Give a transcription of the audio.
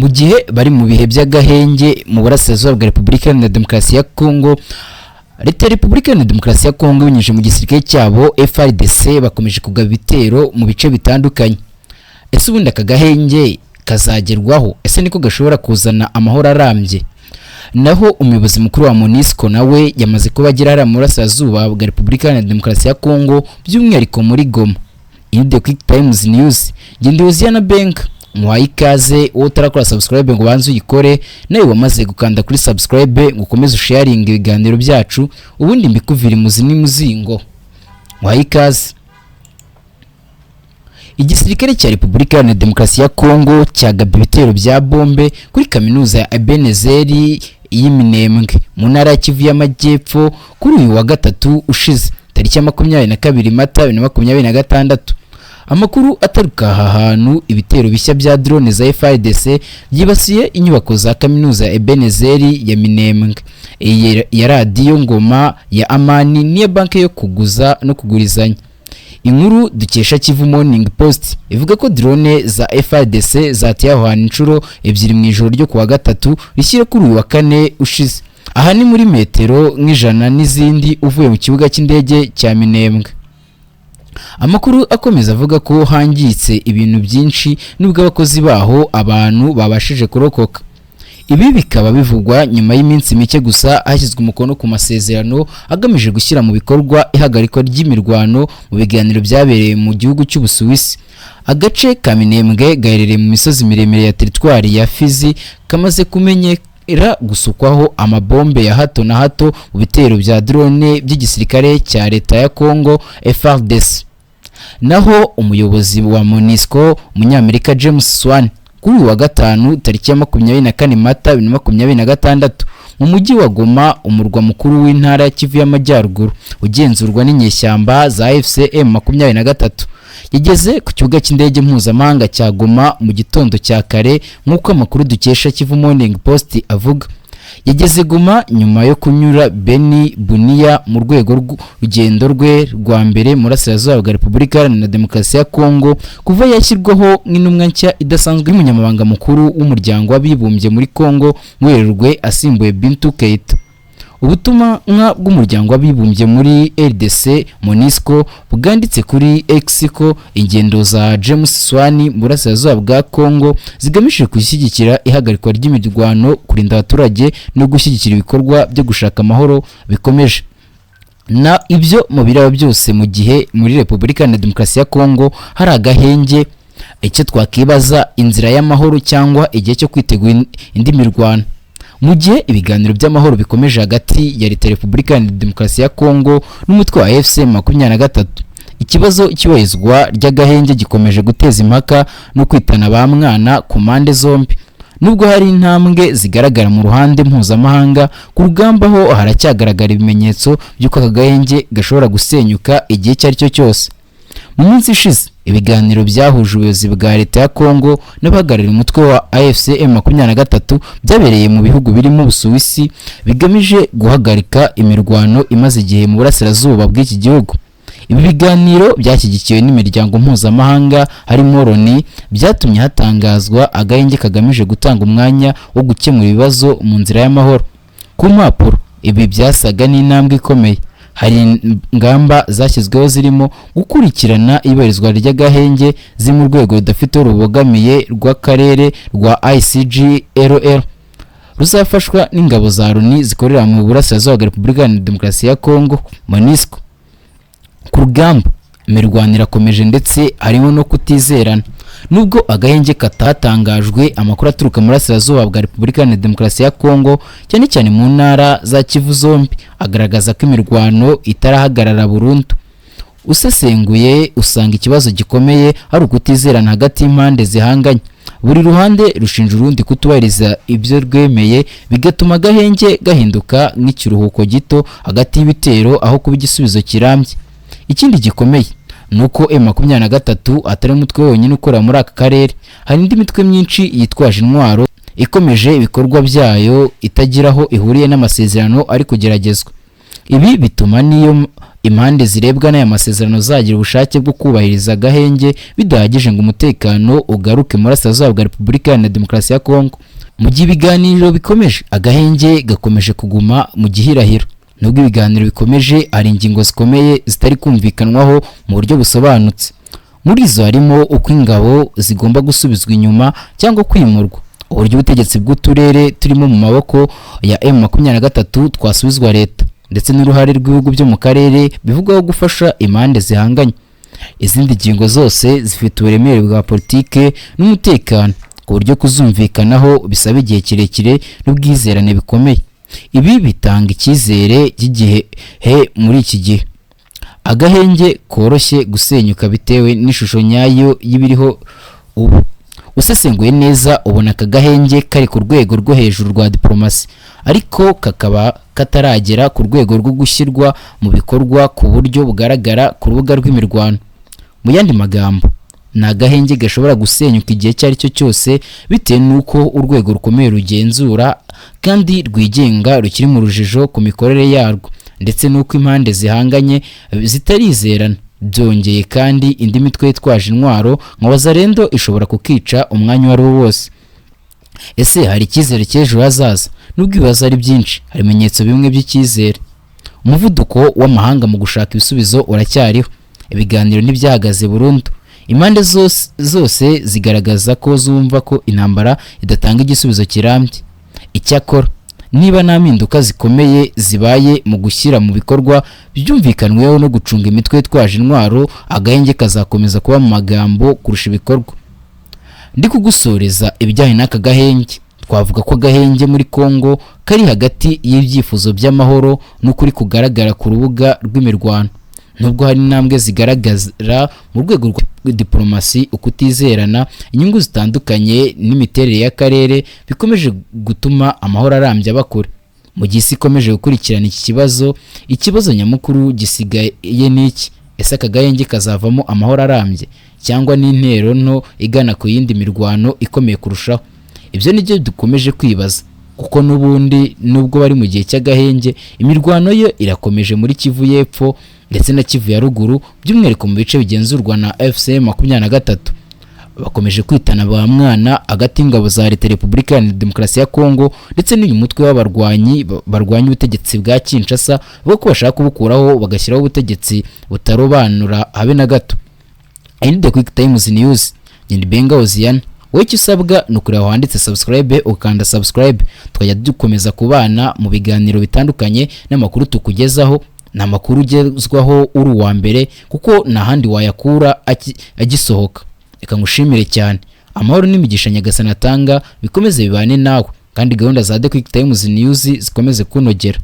Mu gihe bari mu bihe by'agahenge mu burasirazuba bwa Repubulika Iharanira Demokarasi ya Kongo, Leta ya Repubulika Iharanira Demokarasi ya Kongo binyujije mu gisirikare cyabo FARDC bakomeje kugaba ibitero mu bice bitandukanye. Ese ubundi aka gahenge kazagerwaho? Ese niko gashobora kuzana amahoro arambye? Naho umuyobozi mukuru wa MONUSCO nawe yamaze kuba agera hariya mu burasirazuba bwa Repubulika Iharanira Demokarasi ya Kongo, by'umwihariko muri Goma. Iyi ni The Quick Times News, ngende Hoziyana Benka muhaye ikaze. Wowe utarakora subscribe ngo ubanze uyikore, nawe wamaze gukanda kuri subscribe ngo ukomeze usharinge ibiganiro byacu, ubundi mbikuvira imuzi n'imuzingo. Muhaye ikaze. Igisirikare cya Repubulika Iharanira Demokarasi ya Kongo cyagabye ibitero bya bombe kuri kaminuza ya Ebenezeri y'iminembwe mu ntara ya Kivu y'Amajyepfo kuri uyu wa gatatu ushize, tariki ya 22 Mata 2026. Amakuru aturuka aha hantu, ibitero bishya bya drone za FARDC byibasiye inyubako za kaminuza ya Ebenezeri ya Minembwe, ya radiyo Ngoma ya Amani n'iya banki yo kuguza no kugurizanya. Inkuru dukesha Kivu Morning Post ivuga ko drone za FARDC zateye aho hantu inshuro ebyiri mu ijoro ryo kuwa gatatu rishyira kuri uyu wa kane ushize. Aha ni muri metero nk'ijana n'izindi uvuye mu kibuga cy'indege cya Minembwe. Amakuru akomeza avuga ko hangiritse ibintu byinshi, nubwo abakozi baho abantu babashije kurokoka. Ibi bikaba bivugwa nyuma y'iminsi mike gusa hashyizwe umukono ku masezerano agamije gushyira mu bikorwa ihagarikwa ry'imirwano mu biganiro byabereye mu gihugu cy'Ubusuwisi. Agace ka Minembwe gaherereye mu misozi miremire ya teritwari ya Fizi kamaze kumenyera gusukwaho amabombe ya hato na hato mu bitero bya drone by'igisirikare cya leta ya Congo FARDC. Naho umuyobozi wa MONUSCO, Umunyamerika James Swan, kuri uyu wa gatanu tariki ya 24 Mata 2026 mu mujyi wa Goma, umurwa mukuru w'intara ya Kivu y'Amajyaruguru ugenzurwa n'inyeshyamba za AFC M23, yageze ku kibuga cy'indege mpuzamahanga cya Goma mu gitondo cya kare, nk'uko amakuru dukesha Kivu Morning Post avuga. Yageze Goma nyuma yo kunyura Beni, Bunia mu rwego rw'urugendo rwe rwa mbere mu burasirazuba bwa Repubulika Iharanira Demokarasi ya Kongo kuva yashyirwaho nk'intumwa nshya idasanzwe y'umunyamabanga mukuru w'umuryango w'abibumbye muri Kongo mu Werurwe, asimbuye Bintou Keita. Ubutumwa bw'umuryango w'abibumbye muri RDC MONUSCO bwanditse kuri X ko ingendo za James Swan mu burasirazuba bwa Kongo zigamije gushyigikira ihagarikwa ry'imirwano, kurinda abaturage no gushyigikira ibikorwa byo gushaka amahoro bikomeje. Na ibyo mu biraba byose mu gihe muri Repubulika Iharanira Demokarasi ya Kongo hari agahenge, icyo twakibaza, inzira y'amahoro cyangwa igihe cyo kwitegura indi mirwano? Mu gihe ibiganiro by'amahoro bikomeje hagati ya Leta ya Repubulika Iharanira Demokarasi ya Kongo n'umutwe wa AFC 23, ikibazo cy'iyubahirizwa ry'agahenge gikomeje guteza impaka no kwitana ba mwana ku mpande zombi. Nubwo hari intambwe zigaragara mu ruhande mpuzamahanga, ku rugamba ho haracyagaragara ibimenyetso by'uko aka gahenge gashobora gusenyuka igihe icyo ari cyo cyose. Mu minsi ishize, ibiganiro byahuje ubuyobozi bwa leta ya Kongo n'abahagarariye umutwe wa AFC M23 byabereye mu bihugu birimo Ubusuwisi, bigamije guhagarika imirwano imaze igihe mu burasirazuba bw'iki gihugu. Ibi biganiro byashyigikiwe n'imiryango mpuzamahanga harimo Loni, byatumye hatangazwa agahenge kagamije gutanga umwanya wo gukemura ibibazo mu nzira y'amahoro. Ku mpapuro, ibi byasaga n'intambwe ikomeye. Hari ingamba zashyizweho zirimo gukurikirana iyubahirizwa ry'agahenge ziri mu rwego rudafite aho rubogamiye rw'akarere rwa ICGLR, ruzafashwa n'ingabo za Loni zikorera mu burasirazuba bwa Repubulika Iharanira Demokarasi ya Kongo, MONUSCO. Ku rugamba, imirwano irakomeje ndetse harimo no kutizerana. Nubwo agahenge katatangajwe, amakuru aturuka mu burasirazuba bwa Repubulika Iharanira Demokarasi ya Kongo, cyane cyane mu ntara za Kivu zombi, agaragaza ko imirwano itarahagarara burundu. Usesenguye usanga ikibazo gikomeye ari ukutizerana hagati y'impande zihanganye. Buri ruhande rushinja urundi kutubahiriza ibyo rwemeye, bigatuma agahenge gahinduka nk'ikiruhuko gito hagati y'ibitero aho kuba igisubizo kirambye. Ikindi gikomeye ni uko M23 atari umutwe wonyine ukorera muri aka karere. Hari indi mitwe myinshi yitwaje intwaro ikomeje ibikorwa byayo itagira aho ihuriye n'amasezerano ari kugeragezwa. Ibi bituma niyo Impande zirebwa n'aya masezerano zagira ubushake bwo kubahiriza agahenge bidahagije ngo umutekano ugaruke mu burasirazuba bwa Repubulika Iharanira Demokarasi ya Kongo. Mu gihe ibiganiro bikomeje, agahenge gakomeje kuguma mu gihirahiro. Nubwo ibiganiro bikomeje, hari ingingo zikomeye zitari kumvikanwaho mu buryo busobanutse. Muri izo harimo uko ingabo zigomba gusubizwa inyuma cyangwa kwimurwa, uburyo ubutegetsi bw'uturere turimo mu maboko ya M23 twasubizwa leta, ndetse n'uruhare rw'ibihugu byo mu karere bivugwaho gufasha impande zihanganye. Izindi ngingo zose zifite uburemere bwa politike n'umutekano, ku buryo kuzumvikanaho bisaba igihe kirekire n'ubwizerane bikomeye. Ibi bitanga icyizere cy'igihe he muri iki gihe agahenge koroshye gusenyuka bitewe n'ishusho nyayo y'ibiriho ubu. Usesenguye neza, ubona aka gahenge kari ku rwego rwo hejuru rwa diplomasi, ariko kakaba kataragera ku rwego rwo gushyirwa mu bikorwa ku buryo bugaragara ku rubuga rw'imirwano. Mu yandi magambo, ni agahenge gashobora gusenyuka igihe icyo ari cyo cyose, bitewe n'uko urwego rukomeye rugenzura kandi rwigenga rukiri mu rujijo ku mikorere yarwo, ndetse n'uko impande zihanganye zitarizerana. Byongeye kandi, indi mitwe yitwaje intwaro nka Wazalendo ishobora kukica umwanya uwo ari wo wose. Ese hari icyizere cy'ejo hazaza? Nubwo ibibazo ari byinshi, hari ibimenyetso bimwe by'icyizere. Umuvuduko w'amahanga mu gushaka ibisubizo uracyariho. Ibiganiro ntibyahagaze burundu. Impande zose zigaragaza ko zumva ko intambara idatanga igisubizo kirambye. Icyakora, niba nta mpinduka zikomeye zibaye mu gushyira mu bikorwa byumvikanweho no gucunga imitwe yitwaje intwaro, agahenge kazakomeza kuba mu magambo kurusha ibikorwa. Ndi kugusoreza ibijyanye n'aka gahenge, twavuga ko agahenge muri Congo kari hagati y'ibyifuzo by'amahoro n'ukuri kugaragara ku rubuga rw'imirwano. Nubwo hari intambwe zigaragara mu rwego rwa diplomasi, ukutizerana, inyungu zitandukanye n'imiterere y'akarere bikomeje gutuma amahoro arambye aba kure. Mu gihe isi ikomeje gukurikirana iki kibazo, ikibazo nyamukuru gisigaye ni iki: ese aka gahenge kazavamo amahoro arambye, cyangwa n'intero nto igana ku yindi mirwano ikomeye kurushaho? Ibyo ni byo dukomeje kwibaza, kuko n'ubundi nubwo bari mu gihe cy'agahenge, imirwano yo irakomeje muri Kivu y'Epfo ndetse na Kivu ya Ruguru, by'umwihariko mu bice bigenzurwa na AFC M23. Bakomeje kwitana ba mwana hagati y'ingabo za leta Repubulika Iharanira Demokarasi ya Kongo ndetse n'uyu mutwe w'abarwanyi barwanya ubutegetsi bwa Kinshasa, bavuga ko bashaka kubukuraho bagashyiraho ubutegetsi butarobanura habe na gato. Iyi ni The Quick Times News. Ngenda Benga Oziana. Wowe icyo usabwa ni ukureba aho handitse subscribe, ukanda subscribe, tukajya dukomeza kubana mu biganiro bitandukanye n'amakuru tukugezaho. Ni amakuru ugezwaho uri uwa mbere, kuko nta handi wayakura agisohoka. Reka ngushimire cyane. Amahoro n'imigisha Nyagasani atanga bikomeze bibane nawe, kandi gahunda za The Quick Times News zikomeze kunogera.